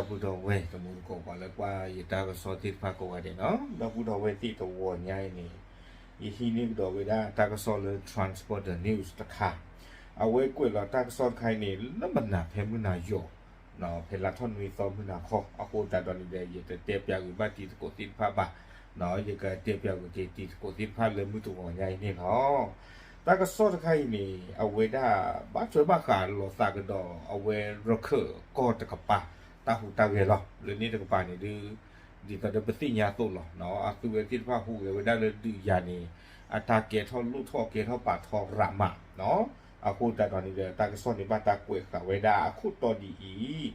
ဒီပုၢ်ဒီဝဲၢ်တံၤသကိး ပှၤလၢကွၢ်ယတၢ်ကစီၣ်သ့ၣ်တဖၣ်ကိးဂၤဒဲးနီၤ, ဒီပုၢ်ဒီဝဲၢ်သ့ၣ်တဝီၤညါအံၤန့ၣ်, ယဟံးန့ၢ်ကဒီးဝဲဒၣ်တၢ်ကစီၣ်လၢ Transporter News တခါ, အဝဲကွဲးလီၤတၢ်ကစီၣ်တခါအံၤန့ၣ် လၢမနၤဖဲမုၢ်နၤယီၤ ဖဲလါထီၣ်နွံသီမုၢ်နၤခီ, အဃိသတးဒီးန့ၣ်ဒီး ယတတဲပၠးဂ့ၤဘၣ်တံၤသကိးသ့ၣ်တဖၣ်ဘၣ်, ယကတဲပၠးဂ့ၤက့ၤတံၤသကိးသ့ၣ်တဖၣ်လၢမုၢ်တဝီၤညါအံၤန့ၣ်လီၤ. တၢ်ကစီၣ်တခါအံၤန့ၣ် အဝဲဒၣ် ဘၣ်ထွဲဘၣ်ဃးလိာ်သးကဒီး အဝဲရခၢၣ်ကီၢ်တကပၤ တၢ်ဟူးတၢ်ဂဲၤလီၤ. လၢန့ၣ်တကပၤန့ၣ်ဒုး ဒ်သိးဒီးပသ့ၣ်ညါအသိးလီၤ, အသုဝဲသ့ၣ်တဖၣ်ဟူးဂဲၤဝဲဒၣ်လၢဒုးယၤန့ၣ် အတၢ်ကဲထီၣ်လိၣ်ထီၣ်ကဲထီၣ်ပာ်ထီရးမး, အဃိသတးဒီးန့ၣ်ဒီး တၢ်ကစီၣ်န့ၣ်ဘၣ်တၢ်ကွဲးဃာ်ဝဲဒၣ်အခိၣ်တီဒ်အံၤ,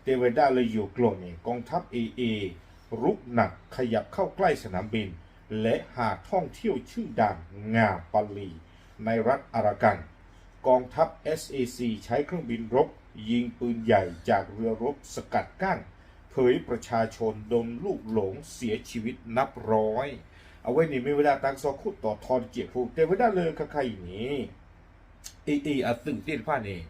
တဲဝဲဒၣ်လၢယိၤကျိာ်န့ၣ် กองทัพ เอเอ รุกหนัก ขยับเข้าใกล้สนามบิน และหาดท่องเที่ยวชื่อดังงาปาลี ในรัฐอารากัน กองทัพ เอสเอซี ใช้เครื่องบินรบยิงปืนใหญ่จากเรือรบสกัดกั้น เผยประชาชนโดนลูกหลงเสียชีวิตนับร้อย အဝဲန့ၣ်မ့ၢ်ဝဲဒၣ်တၢ်ကစီၣ်ခိၣ်တီထီတစဲးဖိ တဲဝဲဒၣ်လၢခဲခါအံၤန့ၣ် AA အသုးသ့ၣ်တဖၣ်န့ၣ်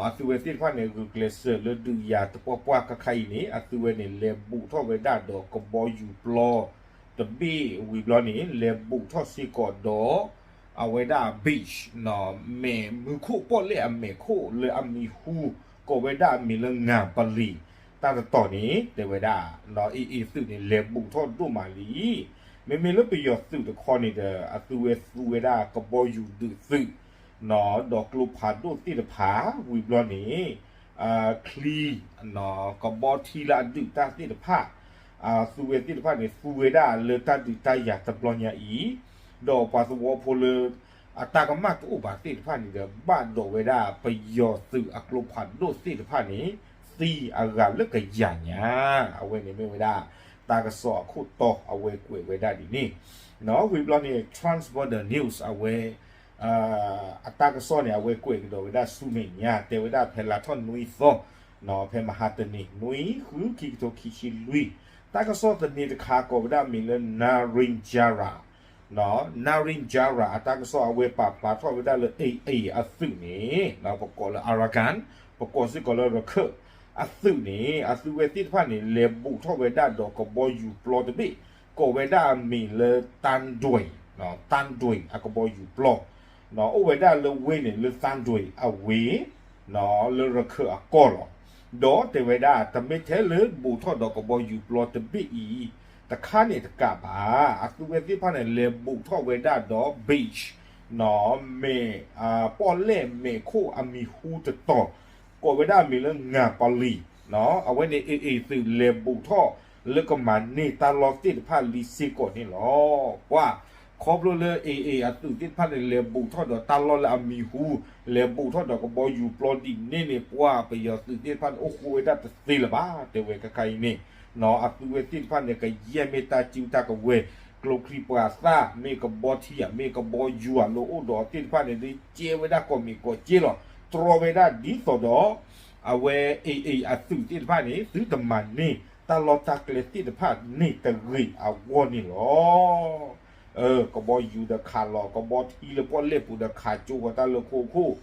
အသုဝဲသ့ၣ်တဖၣ်န့ၣ် ဂုာ်ကျဲးစၢးလၢဒုးယၤတပှၢ်ပှၢ်ခဲခါအံၤန့ၣ် အသုဝဲန့ၣ် လဲၤဘူးထီၣ်ဝဲဒၣ်ဒီးကဘီယူၤပျီတဘ့ၣ်ဝံၤဘျီန့ၣ် လဲၤဘူးထီၣ်စ့ၢ်ကီးဒီး အဝဲဒၣ် beach မဲးမုၢ်ခိၣ် ပီၣ်လဲၣ်အမဲးခိၣ်လၢအမံၤဟူ ကိးဝဲဒၣ်အမံၤလၢ ငၤပလံၤ တၢ်တတီၤန့ၣ် တဲဝဲဒၣ် AA သုးန့ၣ် လဲၤဘူးထီၣ်ဒိၣ်မးလံ. မ့မ့ၢ်လၢပယီၤသုးတခီန့ၣ်ဒီး အသုဝဲသူဝဲဒၣ်ကဘီယူၤဒုးသုး ဒီးကျိဖးဒိၣ်သ့ၣ်တဖၣ် ဝံၤဘျီန့ၣ် ချံ ကဘီထံလၢအဒုးတၢ်သ့ၣ်တဖၣ် အသုဝဲသ့ၣ်တဖၣ်န့ၣ် သူဝဲဒၣ်လၢတၢ်ဒုးတၢ်ယၤတဘျီညါအံၤ ဒီးပှၤသဝီဖိလၢ အတၢ်ကမၣ်တအိၣ်ဘၣ်သ့ၣ်တဖၣ်န့ၣ်ဒီး ဘၣ်ဒိးဝဲဒၣ်ပယီၤသုးအကျိဖးဒိၣ်သ့ၣ်တဖၣ်န့ၣ် သံအဂၤလၢကယၤညါ အဝဲန့ၣ်မ့ၢ်ဝဲဒၣ် တၢ်ကစီၣ်အခိၣ်တီအဝဲကွဲးဝဲဒၣ်ဒ်န့ၣ် ဝံၤဘျီန့ၣ် Transporter News အဝဲ အတၢ်ကစီၣ်န့ၣ် အဝဲကွဲးကဒီးဝဲဒၣ်ဆူမဲာ်ညါ တဲဝဲဒၣ်ဖဲလါထီၣ်နွံသီ ဖဲမဟါတနံၤ နွံဃု ခံကထိခံဆံလွံၢ် တၢ်ကစီၣ်သန့တခါ ကိးဝဲဒၣ်မံၤလၢ Narinjara, Narinjara အတၢ်ကစီၣ်အဝဲပာ်ဖျါထီၣ်ဝဲဒၣ်လၢ AA အသုးန့ၣ် ပကိးလၢ Arakan ပကိးစ့ၢ်ကီးလၢရခၢၣ် အသုးန့ၣ် အသုဝဲသ့ၣ်တဖၣ်န့ၣ် လဲၤဘူးထီၣ်ဝဲဒၣ်ဒီးကဘီယူၤပျီတဘ့ၣ် ကိးဝဲဒၣ်အမံၤလၢ တၢ်ဒွဲၣ် တၢ်ဒွဲၣ်အကဘီယူၤပျီ အိၣ်ဝဲဒၣ်လၢဝ့ၢ်န့ၣ်လၢ တၢ်ဒွဲၣ်အဝ့ၢ် လၢရခၢၣ်အကီၢ်လီၤ. ဒီးတဲဝဲဒၣ် တမ့ၢ်ထဲလၢဘူးထီၣ်ဒီးကဘီယူၤပျီတဘ့ၣ်အံၤ တခါန့ၣ်တကးဘၣ် အသုဝဲသ့ၣ်တဖၣ်န့ၣ် လဲၤဘူးထီၣ်ဝဲဒၣ်ဒီး beach မဲး ပီၣ်လဲၣ်မဲးခိၣ်အမံၤဟူတတီၤ ကိးဝဲဒၣ်အမံၤလၢ ငၤပလံၤ အဝဲန့ၣ် AA သုးလဲၤဘူးထီၣ်လၢကမၤန့ၢ်တၢ်လီၢ်သ့ၣ်တဖၣ်လံစ့ၢ်ကီးန့ၣ်လီၤ. ပှၤ ခီဖျိလၢ AA အသုးသ့ၣ်တဖၣ်န့ၣ် လဲၤဘူးထီၣ်ဒီးတၢ်လီၢ်လၢအမံၤဟူ လဲၤဘူးထီၣ်ဒီးကဘီယူၤပျီဒ်န့ၣ်န့ၣ် ပှၤပယီၤသုးသ့ၣ်တဖၣ်န့ၣ် အိၣ်ဃူဝဲဒၣ်တသ့လၢၤဘၣ် တဲဝဲခဲခါအံၤန့ၣ် အသုဝဲသ့ၣ်တဖၣ်န့ၣ် ကယဲၢ်မ့ၢ်တၢ်စုတၢ်ကဝဲၤ ကျိချံမျိာ်သၣ် မ့ၢ်ကဘီထံဧါ မ့ၢ်ကဘီယူၤဧါ လၢအိၣ်ဒီးအီၤသ့ၣ်တဖၣ်န့ၣ် ဒုးကဲဝဲဒၣ်ကိးမံၤကိးက့လီၤ. တြီဝဲဒၣ်ဒ်သိးဒီး အဝဲ AA အသုးသ့ၣ်တဖၣ်န့ၣ် သုတမၤန့ၢ်တၢ်လီၢ်တၢ်ကျဲသ့ၣ်တဖၣ်န့ၣ်တဂ့ၤအဂီၢ်န့ၣ်လီၤ. ကဘီယူၤဒီးခးလီၤ ကဘီထံလၢပီၣ်လဲၣ်ပူၤဒီးခးကၠိဃီၤတၢ်လၢခိခိၣ်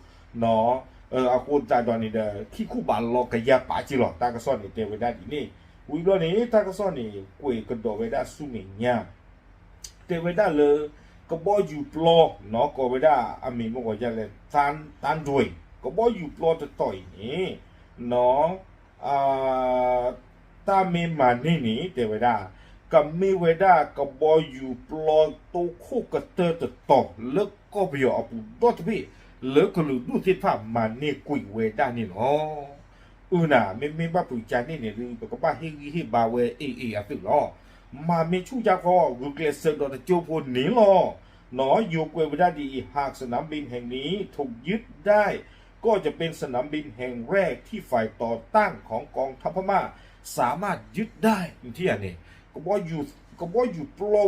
အဃိသတးဒီးန့ၣ်ဒီး ခံခူၣ်ဘးလီၤကယၤပာ်က့လီၤ. တၢ်ကစီၣ်န့ၣ်တဲဝဲဒၣ်ဒ်န့ၣ် ဝံၤဘျီန့ၣ် တၢ်ကစီၣ်န့ၣ် ကွဲးကဒီးဝဲဒၣ်ဆူမဲာ်ညါ တဲဝဲဒၣ်လၢ ကဘီယူၤပျီ ကိးဝဲဒၣ်အမံၤမ့ၢ်ဂီၤယလဲၣ် တၢ်ဒွဲၣ် ကဘီယူၤပျီတတီၤအံၤန့ၣ် တၢ်မ့ၢ်မၤန့ၢ်န့ၣ် တဲဝဲဒၣ် ကမ့ၢ်ဝဲဒၣ်ကဘီယူၤပျီတိခိၣ်ကတၢၢ်တတီၤ လၢကီၢ်ပယီၤအပူၤဒီတဘ့ၣ် လၢကလုာ်ဒူၣ်သ့ၣ်တဖၣ်မၤန့ၢ်ကွံာ်ဝဲဒၣ်န့ၣ်လီၤ. အုၣ်နၤ မ့မ့ၢ်ဘၣ်ပုာ်ကၢန့ၣ်န့ၣ်ဒုး ပကဘၣ်ဟ့ၣ်ဂံၢ်ဟ့ၣ်ဘါဝဲ AA အသုးလီၤ. မၤမ့ၢ်ဆူၣ်ကၢဃီ ဂုာ်ကျဲးစၢးဒီးတကၠိဖိန့ၣ်လီၤ. နီၢ် ယိၤကွဲးဝဲဒၣ်ဒ်အံၤ หากสนามบินแห่งนี้ถูกยึดได้ ก็จะเป็นสนามบินแห่งแรกที่ฝ่ายต่อต้านของกองทัพพม่าสามารถยึดได้ ထံၣ်ဧါန့ၣ် ကဘီယူၤပျီ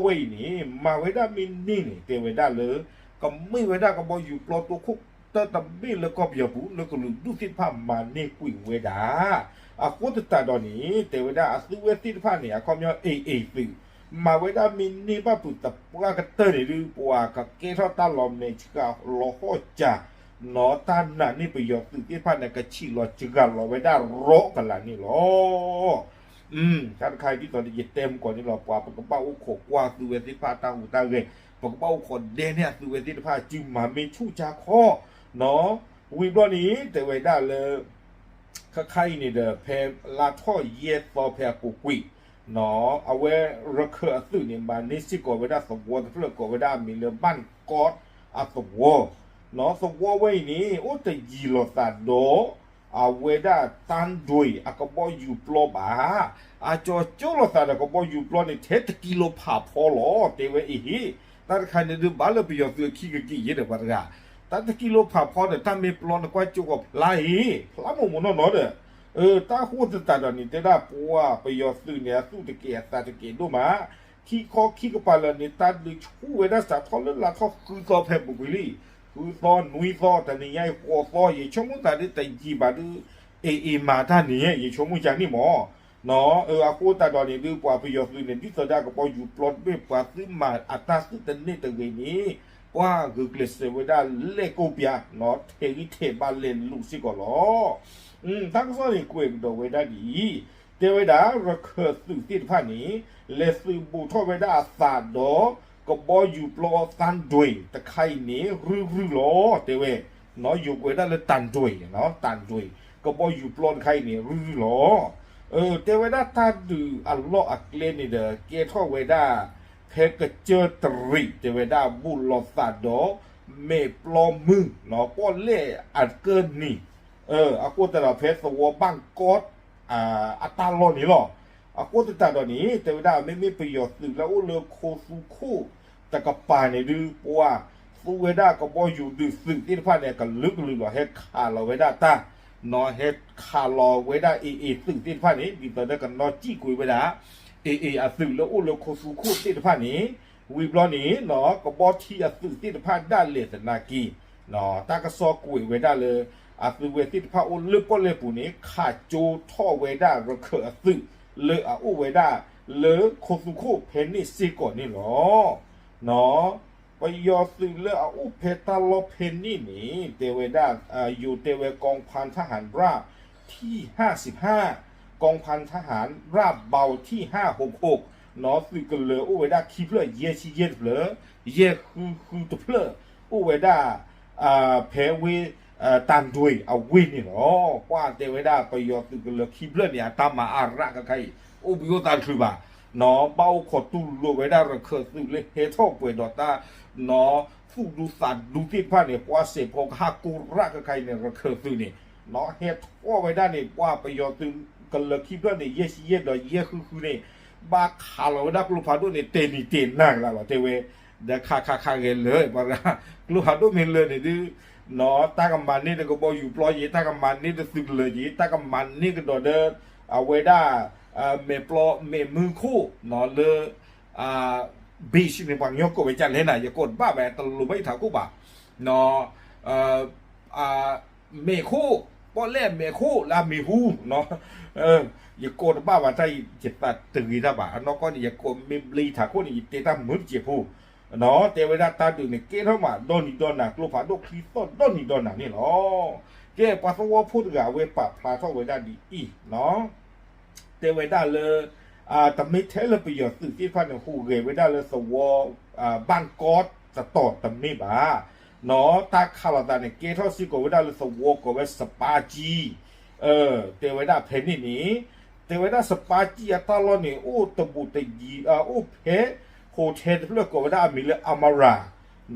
ဝဲအံၤန့ၣ် မၤဝဲဒၣ်မ့ၢ်န့ၢ်န့ၣ် တဲဝဲဒၣ်လၢ ကမ့ၢ်ဝဲဒၣ်ကဘီယူၤပျီတိခိၣ်ကတၢၢ်တဘ့ၣ်လၢကီၢ်ပယီၤပူၤ လၢကလုာ်ဒူၣ်သ့ၣ်တဖၣ်မၤန့ၢ်ကွံာ်ဝဲဒၣ် အဃိသတးဒီးန့ၣ် တဲဝဲဒၣ်အသုဝဲသ့ၣ်တဖၣ်န့ၣ် အခီပညီ AA သုး မၤဝဲဒၣ်မ့ၢ်န့ၢ်ဘၣ်ပုၤသပှၢ်ကတၢၢ်န့ၣ်ဒုး ပှၤကကဲထီၣ်တၢ်လီၤမဲာ်ဆှးလီၤဟီၣ်စၢ် နီၢ်တၢ်နာ်န့ၢ်ပယီၤသုးသ့ၣ်တဖၣ်န့ၣ် ကဆံးလီၤစှၤလီၤဝဲဒၣ်ရီကလးန့ၣ်လီၤ. တၢ်တခါဒ်သိးဒီးယတဲမုၢ်ကီၢ်န့ၣ်လီၤ ပှၤပကဘၣ်အိၣ်ခိးကွၢ်သုဝဲသ့ၣ်တဖၣ်တၢ်ဟူးတၢ်ဂဲၤ, ပကဘၣ်အိၣ်ခိးဒဲန့ၢ်အသုဝဲသ့ၣ်တဖၣ် စုမၤမ့ၢ်ဆူၣ်ဆါခီ, နီၢ်, ဝံၤဘျီန့ၣ် တဲဝဲဒၣ်လၢ ခဲခါအံၤန့ၣ်ဒီး ဖဲလါထီၣ်ယဲၢ်သီဖဲအပူၤကွံာ်, နီၢ်, အဝဲရခၢၣ်အသုးန့ၣ် မၤန့ၢ်စ့ၢ်ကီးဝဲဒၣ်သဝီတဖျၢၣ်ကိးဝဲဒၣ်အမံၤလၢ ဘၣ်ကီးအသဝီ, နီၢ်, သဝီဝဲအံၤန့ၣ် အိၣ်တယံၤလိာ်သးဒီး အဝဲဒၣ်တၢ်ဒွံးအကဘီယူၤပျီဘၣ်, အကၠီၤကၠိလိာ်သးဒီးကဘီယူၤပျီန့ၣ် ထဲတကံလိဖးဖီလီၤ တဲဝဲအံၤဟ့ၣ်, တၢ်တခါန့ၣ်ဒုးဘၣ်လၢပယီၤသုးအခံကက့ၤယဲဒီးပှၤတဂၤ တၢ်တကံလိဖးဖီဒီး တၢ်မ့ၢ်ပျီနကွၢ်ကၠိကီးဖျါအံၤ ဖျါမိၢ်မိၢ်နီၢ်နီၢ်ဒီး, တၢ်ဟိသတးဒီးန့ၣ် တဲဒၣ်ပှၤပယီၤသုးန့ၣ် အသူၣ်တကဲးအသးတကဲးဒိၣ်မး, ခံခီခံကပၤလၢာ်န့ၣ် တၢ်ဒုးဆူၣ်ဝဲဒၣ်စးထီၣ်လၢလါထီၣ်ဃုသီဖဲပူၤကွံာ်လံ, ဃုသီနွံသီ တနံၤညါအံၤဃိးသီ ယဆိကမိၣ်သးဒ်တယံာ်ဘၣ်ဒုး အ့ၣ်အ့ၣ်မၤတၢ်န့ၣ် ယဆိကမိၣ်ကန့ၣ်မး နီၢ်, အဃိသတးဒီးန့ၣ်ဒုး ပှၤပယီၤသုးန့ၣ် ဒ်သိးဒီးအကဘီယူၤပျီတဘ့ၣ် ပှၤသုးမၤအတၢ်သုတန့ၢ်တဂ့ၤန့ၣ် ပှၤဂုာ်ကျဲးစၢးဝဲဒၣ်လဲၢ်ကိးပျး, နီၢ်, ထဲးဂံၢ်ထဲးဘါလဲၤလူၤစ့ၢ်ကီးလီၤ. တၢ်ကစီၣ်န့ၣ် ကွဲးကဒီးဝဲဒၣ်ဒ်အံၤ, တဲဝဲဒၣ်ရခၢၣ်သုးသ့ၣ်တဖၣ်န့ၣ် လဲၤသုးဘူးထီၣ်ဝဲဒၣ်အသးဒီး ကဘီယူၤပျီတၢ်ဒွံးတခါအံၤန့ၣ် ရုၢ်ရုၢ်လီၤ တဲဝဲ, နီၢ်, ယိၤကွဲးဒၣ်လၢတၢ်ဒွံး, တၢ်ဒွံး, ကဘီယူၤပျီတခါအံၤန့ၣ် ရုၢ်ရုၢ်လီၤ. တဲဝဲဒၣ်တၢ်ဒုးအလီၢ်အကျဲန့ၣ်ဒီး ကဲထီၣ်ဝဲဒၣ် ဖဲကစၢၢ်တရံး တဲဝဲဒၣ်ဘူးလိာ်သးဒီး မဲာ်ပျီမုၢ် နီၢ်, ပီၣ်လဲၣ်အကၢၢ်နံၤ, အဃိသတးဒီးဖဲသဝီဘၣ်ကီး အတၢ်လီၢ်န့ၣ်လီၤ. အဃိသတးဒီးန့ၣ် တဲဝဲဒၣ်မ့မ့ၢ်ပယီၤသုးလၢအအိၣ်လၢခိသူခိၣ်တကပၤန့ၣ်ဒုး ပှၤသူဝဲဒၣ်ကဘီယူၤဒုးသုးသ့ၣ်တဖၣ်န့ၣ် ကလုာ်ကလုာ်လီၤ ဟဲခးလီၤဝဲဒၣ်တၢ်, နီၢ်, ဟဲခးလီၤဝဲဒၣ် အ့ၣ်အ့ၣ် သုးသ့ၣ်တဖၣ်န့ၣ် ဒ်သိးဒီးကနီၣ်စံၣ်ကွံာ်ဝဲဒၣ် အ့ၣ်အ့ၣ် အသုးလၢအိၣ်လၢခိသူခိၣ်သ့ၣ်တဖၣ်န့ၣ်, ဝံၤဘျီန့ၣ် နီၢ်, ကဘီထံအသုးသ့ၣ်တဖၣ်ဒၣ်လဲာ်သနာ်က့ နီၢ်, တၢ်ကစီၣ်ကွဲးဝဲဒၣ်လၢ အသုဝဲသ့ၣ်တဖၣ်အိၣ်လၢပီၣ်လဲၣ်ပူၤန့ၣ် ခးကၠိထီၣ်ဝဲဒၣ်ရခၢၣ်အသုး လၢအအိၣ်ဝဲဒၣ်လၢခိသူခိၣ်ဖဲန့ၣ်စ့ၢ်ကီးန့ၣ်လီၤ. နီၢ်, ပယီၤသုးလၢအအိၣ်ဖဲတၢ်လီၢ်ဖဲန့ၣ်န့ၣ် တဲဝဲဒၣ် ယိၤတဲဝဲ กองพันทหารราบที่ห้าสิบห้า, กองพันทหารราบเบาที่ห้าหกหก, နီၢ်, သုးကလၢၤအိၣ်ဝဲဒၣ်ခံဖျၢၣ် ယဲၢ်ဆံယဲၢ်တဖျၢၣ်, ယဲၢ်ဃုဃုတဖျၢၣ် အိၣ်ဝဲဒၣ် ဖဲဝ့ၢ် တၢ်ဒွံးအဝ့ၢ်န့ၣ်လီၤ. ပှၤတဲဝဲဒၣ်ပယီၤသုးကလၢၤခံဖျၢၣ်န့ၣ် အတၢ်မၤအါရၣ်ခဲခါအံၤ အိၣ်ဘှံးအိၣ်သါတချုးဘၣ်, နီၢ်, ဘၣ်အိၣ်ခိးတူၢ်လိာ်ဝဲဒၣ်ရခၢၣ်သုးလၢဟဲထီၣ်ပှဲၤဒီးတၢ် နီၢ်, သူၣ်ဒူသးဒူသ့ၣ်တဖၣ်န့ၣ် ပှၤစဲးဖီကဟၣ်ကိးရၣ်ခဲခါအံၤန့ၣ် ရခၢၣ်သုးန့ၣ် နီၢ်, ဟဲထီၣ်ဝဲဒၣ်န့ၣ် ပှၤပယီၤသုးကလၢၤခံဖျၢၣ်န့ၣ် ယဲၢ်ဆံယဲၢ်ဒီးယဲၢ်ဃုဃုန့ၣ် ဘၣ်ခးလီၤဝဲဒၣ်ကျိဖးဒိၣ်န့ၣ် တဲနံၤတဲနၤကလးလီၤ တဲဝဲ, ဒီးခးခးခးဂဲၤလၢာ် ပှၤ ကျိဖးဒိၣ်မ့ၢ်လၢာ်န့ၣ်ဒုး နီၢ်, တၢ်ကမၤန့ၢ်ဒီးကဘီယူၤပျီက့ၤ, တၢ်ကမၤန့ၢ်ဒီးသုးကလၢၤက့ၤ, တၢ်ကမၤန့ၢ်ကဒီးဒီး အဝဲဒၣ် မဲာ်ပျီမဲာ်မုၢ်ခိၣ် နီၢ်, လၢ beach န့ၣ် ပှၤကညီကိးဝဲဒ်လဲၣ်နၤ ယကိးတဘၣ်ဘၣ် တလိၤဘၣ်ယထးခိၣ်ဘၣ်, နီၢ်, မဲာ်ခိၣ်, ပီၣ်လဲၣ်မဲာ်ခိၣ်လၢအမံၤဟူ, နီၢ်, ယကိးတဘၣ်ဘၣ်တၢ် ယသးတဂ့ၤတၢ်ဘၣ် အနီၢ်ကီၢ်န့ၣ် ယကိးမ့ၢ်ဘျ့ယထးခိၣ်န့ၣ် ယတဲတၢ်မုာ်တစဲးဖိ, နီၢ်, တဲဝဲဒၣ်တၢ်ဒုးန့ၣ် ကဲထီၣ်မးဒီနံၤဒီနၤ ကျိဖးဒိၣ်ချံသီၣ်ဒီနံၤဒီနၤန့ၣ်လီၤ. ကဲ ပှၤသဝီဖိတဂၤအဝဲပာ်ဖျါထီၣ်ဝဲဒၣ်ဒ်အံၤ, နီၢ်, တဲဝဲဒၣ်လၢ တမ့ၢ်ထဲလၢပယီၤသုးသ့ၣ်တဖၣ်န့ၣ် ဟူးဂဲၤဝဲဒၣ်လၢသဝီ ဘၣ်ကီးတတီၤတမ့ၢ်ဘၣ်, နီၢ်, တၢ်ခးလိာ်သးန့ၣ် ကဲထီၣ်စ့ၢ်ကီးဝဲဒၣ်လၢသဝီကိးဝဲစပါကံ, တဲဝဲဒၣ်ဖဲန့ၣ်န့ၣ်, တဲဝဲဒၣ်စပါကံအတၢ်လီၢ်န့ၣ် အိၣ်တဘူးတယံၤ အိၣ်ဖဲ hotel တဖျၢၣ်ကိးဝဲဒၣ်အမံၤလၢ Amara,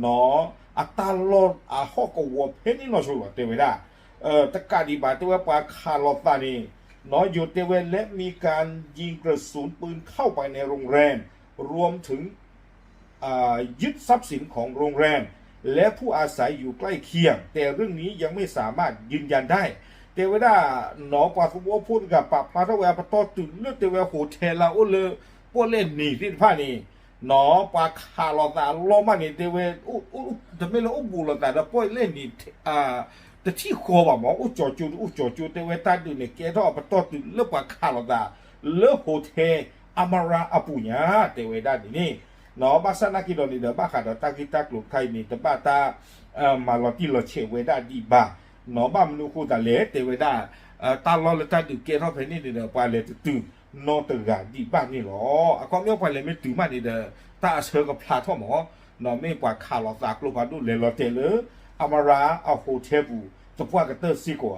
နီၢ်, အတၢ်လီၢ်အဟီၣ်ကဝီၤဖဲန့ၣ်နီၢ်ဆိလီၤ တဲဝဲဒၣ်, တကးဒံးဘၣ် တဲဝဲပှၤခးလိာ်သးန့ၣ်, နီၢ်, ယိၤတဲဝဲ และมีการยิงกระสุนปืนเข้าไปในโรงแรม รวมถึง ยึดทรัพย์สินของโรงแรม และผู้อาศัยอยู่ใกล้เคียง แต่เรื่องนี้ยังไม่สามารถยืนยันได้ တဲဝဲဒၣ်, နီၢ်, ပှၤသဝီဖိတဂၤပာ်ဖျါထီၣ်ဝဲအပတီၢ်တုၤလၢတဲဝဲ hotel လၢအိၣ်လၢ ပီၣ်လဲၣ်နံၤသ့ၣ်တဖၣ်န့ၣ်, နီၢ်, ပှၤခးလိာ်သးအလီၢ်မးန့ၣ် တဲဝဲ တမ့ၢ်လၢအိၣ်ဘူးလိာ်သးဒီးပီၣ်လဲၣ်နံၤ တထံၣ်ဃီဘၣ်မး အိၣ်ကၠီၤကၠိ အိၣ်ကၠီၤကၠိ တဲဝဲတၢ်ဒုးန့ၣ် ကဲထီၣ်အပတီၢ်တုၤလၢပှၤခးလိာ်သး လၢ hotel Amara အပူၤညါ တဲဝဲဒၣ်န့ၣ်န့ၣ်, နီၢ်, ဘၣ်ဆၣ်နာ်က့ဒီးန့ၣ်ဒီး ဘၣ်ဃးဒီးတၢ်ဂ့ၢ်တၢ်ကျိၤတခါအံၤန့ၣ် တဘၣ်တၢ် မၤလီၤတံၢ်လီၤဆဲးဝဲဒၣ်ဒံးဘၣ်, နီၢ်ဘၣ်မနုၤဃိသတးလဲၣ် တဲဝဲဒၣ် တၢ်လီၢ်လၢတၢ်ဒုးကဲထီၣ်ဖဲန့ၣ်န့ၣ်ဒီး ပှၤလဲၤတတုၤနီတဂၤဒံးဘၣ်န့ၣ်လီၤ. အခီပညီပှၤလဲၤမ့ၢ်တုၤမးန့ၣ်ဒီး တၢ်အဆၢကဖျါထီၣ်မး, နီၢ်မ့ၢ်ပှၤခးလိာ်သးကျိဖးဒိၣ်လဲၤလီၤတဲာ်လၢ အမရၣ်အ hotel ပူၤ သပှၢ်ကတၢၢ်စ့ၢ်ကီးဧါ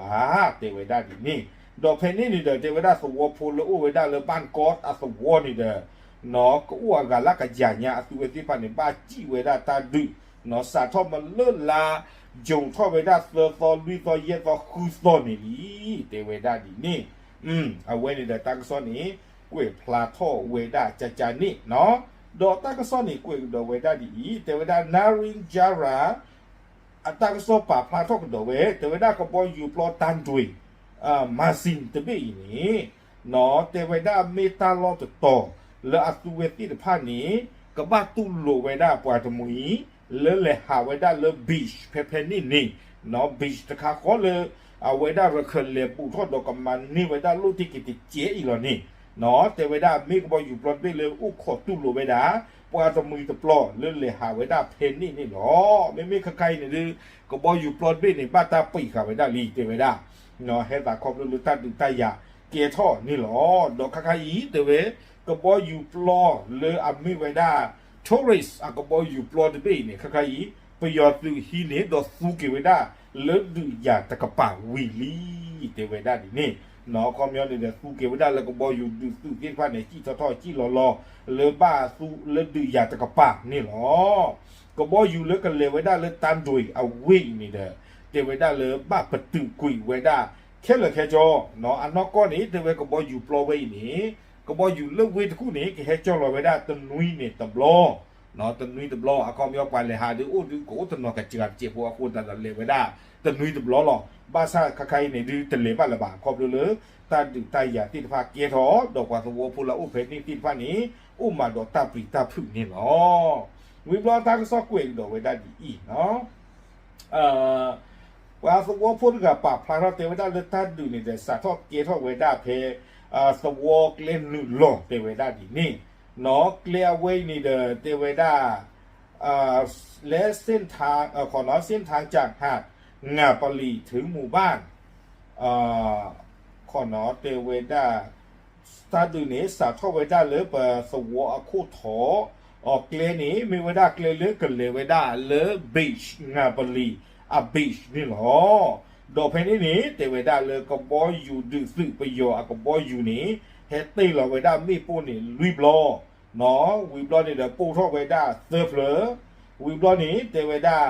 တဲဝဲဒၣ်ဒ်န့ၣ်, ဒီးဖဲန့ၣ်န့ၣ်ဒီး တဲဝဲဒၣ်သဝီဖိလၢအိၣ်ဝဲဒၣ်လၢ ဘၣ်ကီး အသဝီန့ၣ်ဒီး နီၢ်ကအိၣ်အဂၤလၢကယၤညါ အသုဝဲသ့ၣ်တဖၣ်န့ၣ် ဘၣ်စံၣ်ဝဲဒၣ်တၢ်ဒုး, နီၢ် စးထီၣ်မ့ၢ်လၢလါ ယူၣ်ထီၣ်ဝဲဒၣ်သၢသီ လွံၢ်သီ ယဲၢ်သီ ဃုသီန့ၣ်လံ, တဲဝဲဒၣ်ဒ်န့ၣ်, အဝဲန့ၣ်ဒီးတၢ်ကစီၣ်န့ၣ် ကွဲးဖျါထီၣ်ဝဲဒၣ်ကကန့ၣ်နီၢ်, ဒီးတၢ်ကစီၣ်န့ၣ်ကွဲးကဒီးဝဲဒၣ်ဒ်အံၤ, တဲဝဲဒၣ် Narendra အတၢ်ကစီၣ်ပာ်ဖျါထီၣ်ကဒီးဝဲ တဲဝဲဒၣ်ကဘီယူၤပျီ တၢ်ဒွံၣ် မၤစံၤတဘ့ၣ်အံၤန့ၣ်, နီၢ် တဲဝဲဒၣ်မ့ၢ်တၢ်လီၢ်တတီၤလၢအသုဝဲသ့ၣ်တဖၣ်န့ၣ် ကဘၣ်တူၢ်လိာ်ဝဲဒၣ်ပှၤတမှံၤ လၢလဲၤဟးဝဲဒၣ်လၢ beach ဖဲဖဲန့ၣ်န့ၣ်, နီၢ် beach တခါဃီလၢ အဝဲဒၣ်ရခၢၣ်လဲၤဘူးထီၣ်ဒီးကမၤန့ၢ်ဝဲဒၣ်လိၣ်တံၢ်က့ၤတစဲးအံၤလီၤန့ၣ်, နီၢ် တဲဝဲဒၣ်မ့ၢ်ကဘီယူၤပျီတဘ့ၣ်လၢအိၣ်ခိးတူၢ်လိာ်ဝဲဒၣ် ပှၤတမှံၤတပျီလၢလဲၤဟးဝဲဒၣ်ဖဲန့ၣ်န့ၣ်လီၤ. မ့မ့ၢ်ခဲခါအံၤန့ၣ်ဒုး ကဘီယူၤပျီတဘ့ၣ်န့ၣ် ဘၣ်တၢ်ပံာ်ဃာ်ဝဲဒၣ်လံ တဲဝဲဒၣ်, နီၢ် ဟဲသးခီဖျိလၢတၢ်ဒုးတၢ်ယၤကဲထီၣ်န့ၣ်လီၤ. ဒီးခဲခါအံၤ တဲဝဲ ကဘီယူၤပျီလၢအမ့ၢ်ဝဲဒၣ် tourist အကဘီယူၤပျီတဘ့ၣ်အံၤန့ၣ် ခဲခါအံၤ ပယီၤသုးဟံးန့ၢ်ဒီးသူက့ၤဝဲဒၣ်လၢဒုးယၤတကပၤဝံၤလံ တဲဝဲဒၣ်ဒ်န့ၣ်, နီၢ် အခီပညီန့ၣ်ဒီး သူက့ၤဝဲဒၣ်လၢကဘီယူၤဒုးသုးသ့ၣ်တဖၣ်န့ၣ် စံၣ်ထီၣ်ထီၣ်စံၣ်လီၤလီၤ လၢဘၣ်သူလၢဒုးယၤတကပၤန့ၣ်လီၤ. ကဘီယူၤလၢကလဲၤဝဲဒၣ်လၢ တၢ်ဒွံၣ် အဝ့ၢ်အံၤန့ၣ်ဒီး တဲဝဲဒၣ်လၢဘၣ်ပတုာ်ကွံာ်ဝဲဒၣ်ခဲလၢာ်ခဲဆ့, နီၢ် အနီၢ်ကီၢ်န့ၣ် တဲဝဲကဘီယူၤပျီဝဲအံၤန့ၣ် ကဘီယူၤလၢဝ့ၢ်တကူၣ်န့ၣ် ကဟဲကၠီလီၤဝဲဒၣ်တနွံန့ၣ်တဘျီ, နီၢ် တနွံတဘျီ အခီပညီပှၤလဲၤဟးဒုးအိၣ်ဒုး ကအိၣ်တနီၤကစှၤတစဲးဖိအဃိသတးဒီး လဲၤဝဲဒၣ်တနွံတဘျီလီၤ. ဘၣ်ဆၣ်ခဲခါအံၤန့ၣ်ဒုးတလဲၤဘၣ်လၢၤဘၣ် ခီဖျိလၢ တၢ်ဒုးတၢ်ယၤသ့ၣ်တဖၣ်ကဲထီၣ် ဒီးပှၤသဝီဖိလၢအအိၣ်ဖဲန့ၣ်သ့ၣ်တဖၣ်န့ၣ် အိၣ်မးဒီးတၢ်ပျံၤတၢ်ဖုးန့ၣ်လီၤ. ဝံၤဘျီတၢ်ကစီၣ်ကွဲးကဒီးဝဲဒၣ်ဒ်အံၤ, ပှၤသဝီဖိတဂၤပာ်ဖျါထီၣ်တဲဝဲဒၣ်လၢတၢ်ဒုးန့ၣ်ဒီး စးထီၣ်ကဲထီၣ်ဝဲဒၣ်ဖဲ သဝီကျဲနုာ်လီၤ တဲဝဲဒၣ်ဒ်န့ၣ်, နီၢ် ကျဲအဝဲအံၤန့ၣ်ဒီး တဲဝဲဒၣ် လၢ เส้นทางจากหาดงาปะหลีถึงหมู่บ้าน ခီနီၢ် တဲဝဲဒၣ် တၢ်ဒုးန့ၣ် စးထီၣ်ဝဲဒၣ်လၢပသဝီအခိၣ်ထိး, အကျဲန့ၣ် မ့ၢ်ဝဲဒၣ်ကျဲလၢကလဲၤဝဲဒၣ်လၢ beach ငါပလံၤ အ beach န့ၣ်လီၤ. ဒီးဖဲန့ၣ်န့ၣ် တဲဝဲဒၣ်လၢကဘီယူၤဒုးသုးပယီၤအကဘီယူၤန့ၣ် ဟဲတ့ၢ်လီၤဝဲဒၣ်မ့ၣ်ပိၢ်န့ၣ်လွံၢ်ဘျီ နီၢ် ဝံၤဘျီန့ၣ်ဒီးပိၢ်ထီၣ်ဝဲဒၣ်သၢဖျၢၣ်, ဝံၤဘျီန့ၣ် တဲဝဲဒၣ်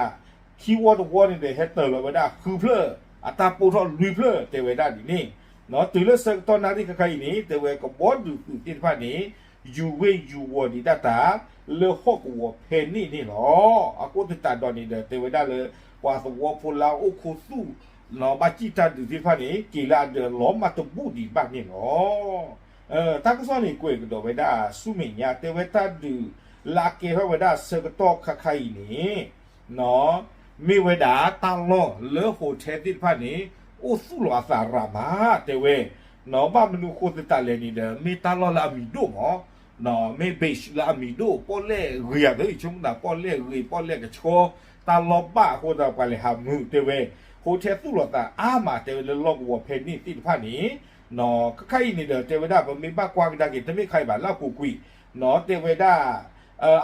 ခံဝီတဝီန့ၣ်ဒီး ဟဲတ့ၢ်လီၤဝဲဒၣ်ဃုဖျၢၣ်, အတၢ်ပိၢ်ထီၣ်လွံၢ်ဖျၢၣ် တဲဝဲဒၣ်ဒ်န့ၣ်, နီၢ် တုၤလၢဆၢကတီၢ်နၣ်ရံၣ်ခဲခါအံၤန့ၣ် တဲဝဲကဘီယူၤသုးသ့ၣ်တဖၣ်န့ၣ် ယူၤဝ့ၢ်ယူၤဝီၤဒံးဒၣ်တၢ် လၢဟီၣ်ကဝီၤဖဲန့ၣ်န့ၣ်လီၤ. အဃိသတးဒီးန့ၣ်ဒီး တဲဝဲဒၣ်လၢ ပှၤသဝီဖိလၢအအိၣ်ခူသူၣ် နီၢ် ဘၣ်စံၣ်တၢ်ဒုးသ့ၣ်တဖၣ်န့ၣ် က့ၤလၢအဒၢးလီၤမၢ်တဘူၣ်ဒံးဘၣ်န့ၣ်လီၤ. တၢ်ကစီၣ်န့ၣ်ကွဲးကဒီးဝဲဒၣ်ဆူမဲာ်ညါ တဲဝဲတၢ်ဒုးလၢအကဲထီၣ်ဝဲဒၣ်ဆၢကတီၢ်ခဲခါအံၤန့ၣ် နီၢ် မ့ၢ်ဝဲဒၣ်တၢ်လီၢ်လၢ hotel သ့ၣ်တဖၣ်န့ၣ် အိၣ်သူၣ်လီၤအသးရၤမး တဲဝဲ, နီၢ် ဘၣ်မနုၤဃိသတးလဲၣ်န့ၣ်ဒီး မ့ၢ်တၢ်လီၢ်လၢအမံၤဒိၣ်မး နီၢ် မ့ၢ် beach လၢအမံၤဒိၣ် ပီၣ်လဲၣ်ဂ့ၤအသး ဆိကမိၣ်သးပီၣ်လဲၣ်ဂ့ၤ ပီၣ်လဲၣ်ကဆှီ တၢ်လီၢ်ဘၣ်အဃိသတး ပှၤလဲၤဟးမုာ်တဲဝဲ, hotel သူၣ်လီၤသးအါမး တဲဝဲလၢလီၢ်ကဝီၤဖဲန့ၣ်သ့ၣ်တဖၣ်န့ၣ်, နီၢ် ခဲခါအံၤန့ၣ်ဒီး တဲဝဲဒၣ်ပမ့ၢ်ဘၣ်ကွၢ်ကဒါက့ၤ တမ့ၢ်ခါအံၤဘၣ်လၢအပူၤကွံာ်, နီၢ် တဲဝဲဒၣ်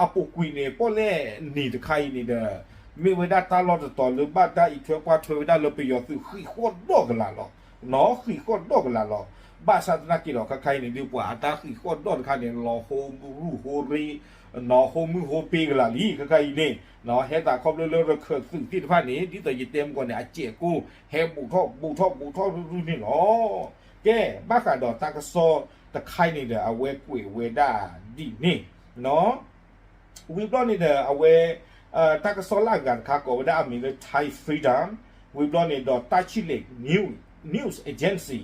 အပူၤကွံာ်န့ၣ် ပီၣ်လဲၣ်နံၤတခါအံၤန့ၣ်ဒီး မ့ၢ်ဝဲဒၣ်တၢ်လီၢ်တတီၤလၢဘၣ်တၢ်အံးထွဲကွၢ်ထွဲဝဲဒၣ်လၢပယီၤသုးဃံးဃီၣ်ဒီၣ်ကလာ်လီၤ. နီၢ် ဃံးဃီၣ်ဒီၣ်ကလာ်လီၤ. ဘၣ်ဆၣ်သနာ်က့ဒီး ခဲခါအံၤန့ၣ်ဒုး ပှၤအတၢ်ဃံးဃီၣ်ဒီၣ်တခါန့ၣ် လီၤဟိမုၢ်ဟိရ့, နီၢ် ဟိမုၢ်ဟိပ့ကလာ်လံ ခဲခါအံၤန့ၣ်, နီၢ် ဟဲသးခီဖျိလၢရခၢၣ်သုးသ့ၣ်တဖၣ်န့ၣ် ဒ်သိးယတဲမုၢ်ကီၢ်န့ၣ် အစဲးကိၢ် ဟဲဘူးထီၣ်ဘူးထီၣ်ဘူးထီၣ်ရုၢ်ရုၢ်န့ၣ်လီၤ. ကဲ ဘၣ်ဃးဒီးတၢ်ကစီၣ်တခါအံၤန့ၣ်ဒီး အဝဲကွဲးဝဲဒၣ်ဒ်န့ၣ်, နီၢ် ဝံၤဘျီန့ၣ်ဒီး အဝဲ တၢ်ကစီၣ်လၢအဂၤတခါကိးဝဲဒၣ်အမံၤလၢ Thai Freedom, ဝံၤဘျီန့ၣ်ဒီး Tachile News, News Agency,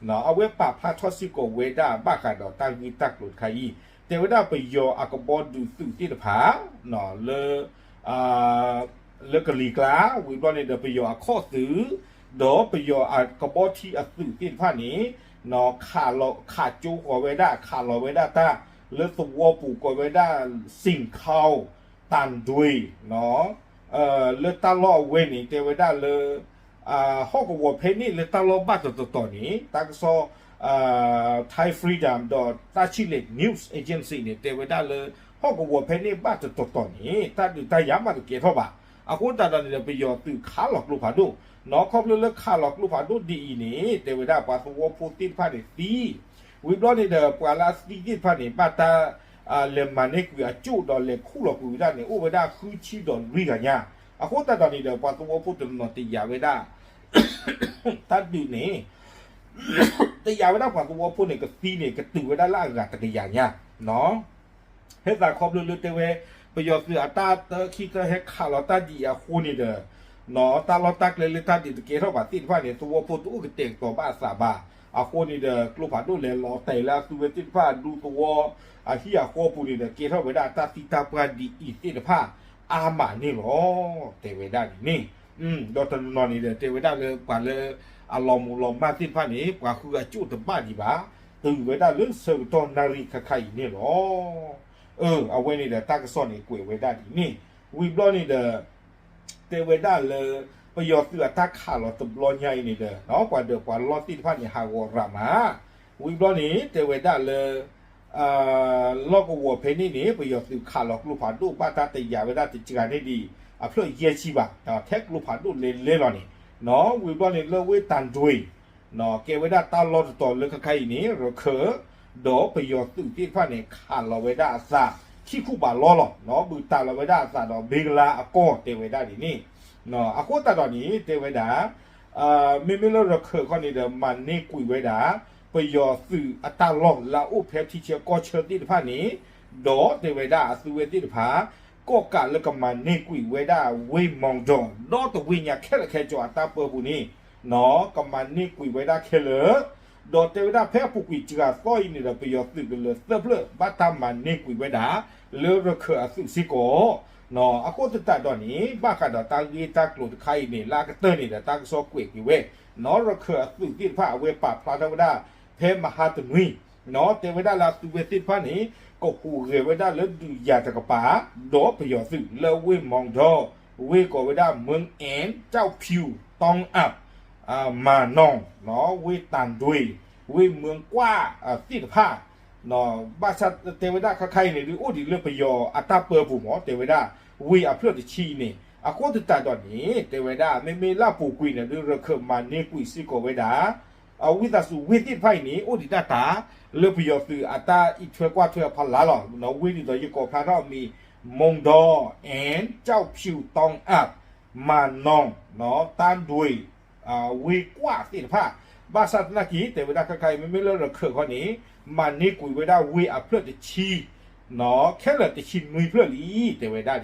နီၢ် အဝဲပာ်ဖျါထီၣ်စ့ၢ်ကီးဝဲဒၣ်ဘၣ်ဃးဒီးတၢ်ဂ့ၢ်တၢ်ကျိၤတခါအံၤ, တဲဝဲဒၣ်ပယီၤအကဘီဒုးသုးသ့ၣ်တဖၣ် လၢ လၢကလံၤကျါ ဝံၤဘျီန့ၣ်ဒီး ပယီၤအခီၣ်သုး ဒီးပယီၤအကဘီထံအသုးသ့ၣ်တဖၣ်န့ၣ် ခးလီၤ ခးကၠိဃီၤဝဲဒၣ် ခးလီၤဝဲဒၣ်တၢ် လၢသဝီပူၤကိးဝဲဒၣ် စံၣ်ခီ တၢ်ဒွံၣ် နီၢ် လၢတၢ်လီၢ်အဝဲန့ၣ် တဲဝဲဒၣ်လၢ ဟီၣ်ကဝီၤဖဲန့ၣ်လၢတၢ်လီၢ်ဘၣ်တတီၤတီၤန့ၣ် တၢ်ကစီၣ် Thai Freedom ဒီး Tashile News Agency န့ၣ် တဲဝဲဒၣ်လၢ ဟီၣ်ကဝီၤဖဲန့ၣ်ဘၣ်တတီၤတီၤန့ၣ် တၢ်ဒုးတၢ်ယၤမးတကဲထီၣ်ဘၣ်. အဃိသတးဒီးန့ၣ်ဒီး ပယီၤသုးခးလီၤကျိဖးဒိၣ် နီၢ်ခီဖျိလၢခးလီၤကျိဖးဒိၣ်ဒ်အံၤန့ၣ် တဲဝဲဒၣ်ပှၤသဝီဖိသ့ၣ်တဖၣ်န့ၣ်သံ ဝံၤဘျီန့ၣ်ဒီး ပှၤလၢအသံသ့ၣ်တဖၣ်န့ၣ် ဘၣ်တၢ် လဲၤမၤန့ၢ်ကွံာ်အကၠိၣ်ဒီးလဲၤခူၣ်လီၤကွံာ်ဝဲဒၣ်န့ၣ် အိၣ်ဝဲဒၣ်ဃုဆံဒီးလွံၢ်ဂၤညါ. အဃိသတးဒီးန့ၣ်ဒီး ပှၤသဝီဖိတနီၤနီၤတယာ်ဝဲဒၣ် တၢ်ဒုးန့ၣ် တယာ်ဝဲဒၣ်ပှၤသဝီဖိန့ၣ် ကသံန့ၣ် ကတုၤဝဲဒၣ်လၢအဂၤတကယၤညါ ဟဲသးခီဖျိလၢတဲဝဲ ပယီၤသုးအတၢ်တခံတဟဲခးလီၤတၢ်ဒ်အံၤအဃိန့ၣ်ဒီး တၢ်လီၢ်တၢ်ကျဲလၢတၢ်ဒုးတကဲထီၣ်ဘၣ်သ့ၣ်တဖၣ်န့ၣ် သဝီဖိတအိၣ်ကတဲာ်ကတီၤဘၣ်အသးဘၣ်. အဃိန့ၣ်ဒီး ကျိဖးဒိၣ်လဲၤလီၤတဲာ်လၢအသုဝဲသ့ၣ်တဖၣ်အဒူသဝီ အဟံၣ်အဃီပူၤန့ၣ်ဒီး ကဲထီၣ်ဝဲဒၣ်တၢ်သံတၢ်ပှၢ်ဒ်အံၤသ့ၣ်တဖၣ် အါမးန့ၣ်လီၤ. တဲဝဲဒၣ်န့ၣ်န့ၣ် ဒီးတနီၤနီၤန့ၣ်ဒီး တဲဝဲဒၣ်လၢပှၤလၢ အလီၤမုၢ်လီၤမၢ်သ့ၣ်တဖၣ်န့ၣ် ပှၤဃုအကၠိၣ်တဘၣ်ဒံးဘၣ်, တုၤဝဲဒၣ်လၢဆၢကတီၢ်နၣ်ရံၣ်ခါခါအံၤန့ၣ်လီၤ. အဝဲန့ၣ်ဒီးတၢ်ကစီၣ်န့ၣ်ကွဲးဝဲဒၣ်ဒ်န့ၣ်, ဝံၤဘျီန့ၣ်ဒီး တဲဝဲဒၣ်လၢ ပယီၤသုးအတၢ်ခးလီၤတဘျီညါအံၤန့ၣ်ဒီး ပှၤဒၢးပှၤလီၢ်သ့ၣ်တဖၣ်န့ၣ် ဟးဂီၤရၤမး, ဝံၤဘျီန့ၣ် တဲဝဲဒၣ်လၢ လီၢ်ကဝီၤဖဲန့ၣ်န့ၣ် ပယီၤသုးခးလီၤကျိဖးဒိၣ်ဘၣ်တၢ်တယာ်ဝဲဒၣ်တစှၤန့ၢ်ဒံး အဖျၢၣ်ယဲၢ်ဆံဘၣ်, ထဲကျိဖးဒိၣ်လဲၤလဲၤလီၤန့ၣ်, ဝံၤဘျီန့ၣ်လၢဝ့ၢ်တၢ်ဒွ့ ကဲဝဲဒၣ်တၢ်လီၢ်တတီၤလၢခဲခါအံၤန့ၣ် ရခၢၣ် ဒီးပယီၤသုးသ့ၣ်တဖၣ်န့ၣ် ခးလီၤဝဲဒၣ်အသး ခံခူဘးလီလီၤ, ဘုးတးလီၤဝဲဒၣ်အသးဒီး ဘ့ကလါအကီၢ်တဲဝဲဒၣ်ဒ်န့ၣ်, အဃိသတးဒီးန့ၣ် တဲဝဲဒၣ် မ့မ့ၢ်လၢရခၢၣ်ခီန့ၣ်ဒီး မၤန့ၢ်ကွံာ်ဝဲဒၣ် ပယီၤသုးအတၢ်လီၢ်လၢအအိၣ်ဖဲထံဆၢကီၢ်ဆၢသ့ၣ်တဖၣ်န့ၣ်, ဒီးတဲဝဲဒၣ်အသုဝဲသ့ၣ်တဖၣ် ကီၣ်ကးလၢကမၤန့ၢ်ကွံာ်ဝဲဒၣ်ဝ့ၢ်မီၣ်ဒီး ဒီတဝ့ၢ်ညါခဲလၢာ်ခဲဆ့အတၢ်ပၢပူၤန့ၣ် ကမၤန့ၢ်ကွံာ်ဝဲဒၣ်ခဲလၢာ်, ဒီးတဲဝဲဒၣ်ဖဲအပူၤကွံာ်စှၤသီအံၤန့ၣ်ဒီး ပယီၤသုးကလၢၤသၢဖျၢၣ် ဘၣ်တၢ်မၤန့ၢ်ကွံာ်ဝဲဒၣ် လၢရခၢၣ်အသုးစ့ၢ်ကီး အဃိသတးဒီးန့ၣ် ဘၣ်ဃးဒီးတၢ်ဂ့ၢ်တၢ်ကျိၤတခါအံၤန့ၣ် လၢအကတၢၢ်န့ၣ်ဒီး တၢ်ကစီၣ်ကွဲးက့ၤဝဲ နီၢ်ရခၢၣ်အသုးသ့ၣ်တဖၣ် အဝဲပာ်ဖျါထီၣ်ဝဲဒၣ် ဖဲမဟါတနွံ တဲဝဲဒၣ်လၢအသုဝဲသ့ၣ်တဖၣ်န့ၣ် ကဟူးဂဲၤဝဲဒၣ်လၢဒုးယၤတကပၤ ဒီးပယီၤသုးလၢဝ့ၢ်မီၣ်ဒီး ဝ့ၢ်ကိးဝဲဒၣ် မၢၢ်အဲၣ် ကၠီၣ်ဖၠူၣ် တီအး မၤနီၣ် ဝ့ၢ်တၢ်ဒွ့ ဝ့ၢ်မၢၢ်ကွၢ်သ့ၣ်တဖၣ် ဘၣ်ဆၣ်တဲဝဲဒၣ်ခါခါအံၤန့ၣ် ဒုးအိၣ်ဒံးလၢပယီၤအတၢ်ပၢပူၤမး တဲဝဲဒၣ် ဝ့ၢ်အဖျၢၣ်တဆံအံၤန့ၣ် အဃိသတးဒီးန့ၣ် တဲဝဲဒၣ် မ့မ့ၢ်လၢအပူၤကွံာ်န့ၣ် ဒုးရခၢၣ်မၤန့ၢ်ကွံာ်စ့ၢ်ကီးဝဲဒၣ် ဝံသးစူၤဝ့ၢ်သ့ၣ်တဖၣ်အံၤန့ၣ် အိၣ်ဒံးဒၣ်တၢ် လၢပယီၤသုးအတၢ်အံးထွဲကွၢ်ထွဲအဖီလာ်လီၤ. ဝ့ၢ်ဒ်သိးယကိးဖျါထီၣ်အမံၤ မီၣ်ဒီး and ကၠီၣ်ဖၠူၣ် တီအး မၤနီၣ် တၢ်ဒွ့ ဝ့ၢ်ကွၢ်သ့ၣ်တဖၣ် ဘၣ်ဆၣ်သနာ်က့ တဲဝဲဒၣ်ခါခါအံၤ မ့မ့ၢ်လၢရခၢၣ်ခီန့ၣ် မၤန့ၢ်ကွံာ်ဝဲဒၣ်ဝ့ၢ်အဖျၢၣ်တဆံ ခဲလၢာ်တဆံနွံဖျၢၣ်လံ တဲဝဲဒၣ်ဒ်န့ၣ် ဝ့ၢ်န့ၣ်တဆံနွံ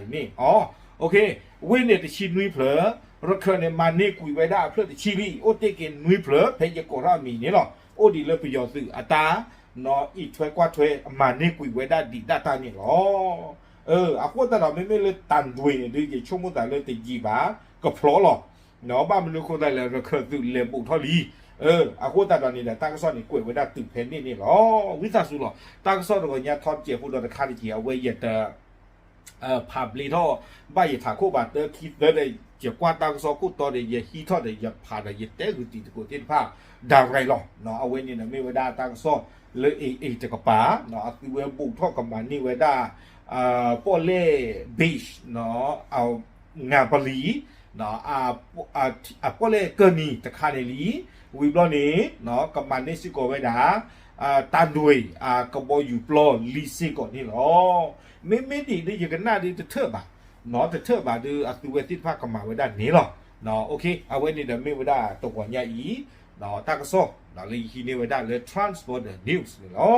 ဖျၢၣ် ရခၢၣ်န့ၣ် မၤန့ၢ်ကွံာ်ဝဲဒၣ်အဖျၢၣ်တဆံလံ အိၣ်တ့ၢ်က့ၤနွံဖျၢၣ် ဖဲယကိးထီၣ်အမံၤန့ၣ်လီၤ. အိၣ်ဒံးလၢပယီၤသုးအတၢ် အံးထွဲကွၢ်ထွဲ မၤန့ၢ်ကွံာ်ဝဲဒၣ်ဒံးဒၣ်တၢ်န့ၣ်လီၤ. အဃိသတးဒီး မ့မ့ၢ်လၢတၢ်ဒွ့န့ၣ်ဒုး ယဆိကမိၣ်သးလၢတယံာ်ဘၣ် ကဖျိလီၤ. ဘၣ်မနုၤအဃိသတးလဲၣ် ရခၢၣ်သုးလဲၤဘူးထီၣ်လံ အဃိသတးဒီးန့ၣ်ဒီး တၢ်ကစီၣ်န့ၣ်ကွဲးဝဲဒၣ်တုၤဖဲန့ၣ်န့ၣ်လီၤ. ဝံသးစူၤလီၤ တၢ်ကစီၣ်တဂီၤညါထီၣ်တစဲးဖိဒီးတခါတက့ၢ် အဝဲယတ ဖးဘျ့ထီၣ် ဘၣ်ယထးခိၣ်ဘၣ်တၢ်ခံသၢဒီး ယကွၢ်တၢ်ကစီၣ်ခိၣ်တီဒီး ယဟံးထီၣ်ဒီး ယဖးဒီးယတဲဂုာ်တံၤသကိးသ့ၣ်တဖၣ် direct လီၤ. အဝဲန့ၣ်ဒီးမ့ၢ်ဝဲဒၣ်တၢ်ကစီၣ်လၢ AA တကပၤ အသုဝဲဘူးထီၣ်ကမၤန့ၢ်ဝဲဒၣ် ပီၣ်လဲၣ် beach နၢ်ပလံၤ အပီၣ်လဲၣ်ကၢၢ်နံၤတခါန့ၣ်လံ. ဝံၤဘျီန့ၣ် ကမၤန့ၢ်စ့ၢ်ကီးဝဲဒၣ် တၢ်ဒွ့ အကဘီယူၤပျီလံစ့ၢ်ကီးန့ၣ်လီၤ. မ့မ့ၢ်ဒ်အံၤဒုး ယကနၣ်ဒုးတထၢၣ်ဘၣ်, တထၢၣ်ဘၣ်ဒုး အသုဝဲသ့ၣ်တဖၣ်ကမၤဝဲဒၣ်န့ၣ်လီၤ. အဝဲန့ၣ်ဒီးမ့ၢ်ဝဲဒၣ်တဂီၤညါအံၤ တၢ်ကစီၣ် လၢယဟံးန့ၢ်ဝဲဒၣ်လၢ Transborder News န့ၣ်လီၤ.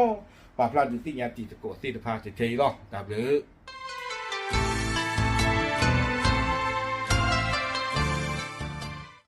ပာ်ဖျါဒုးသ့ၣ်ညါတံၤသကိးသ့ၣ်တဖၣ်ထဲအံၤလီၤ. တၢ်ဘျုး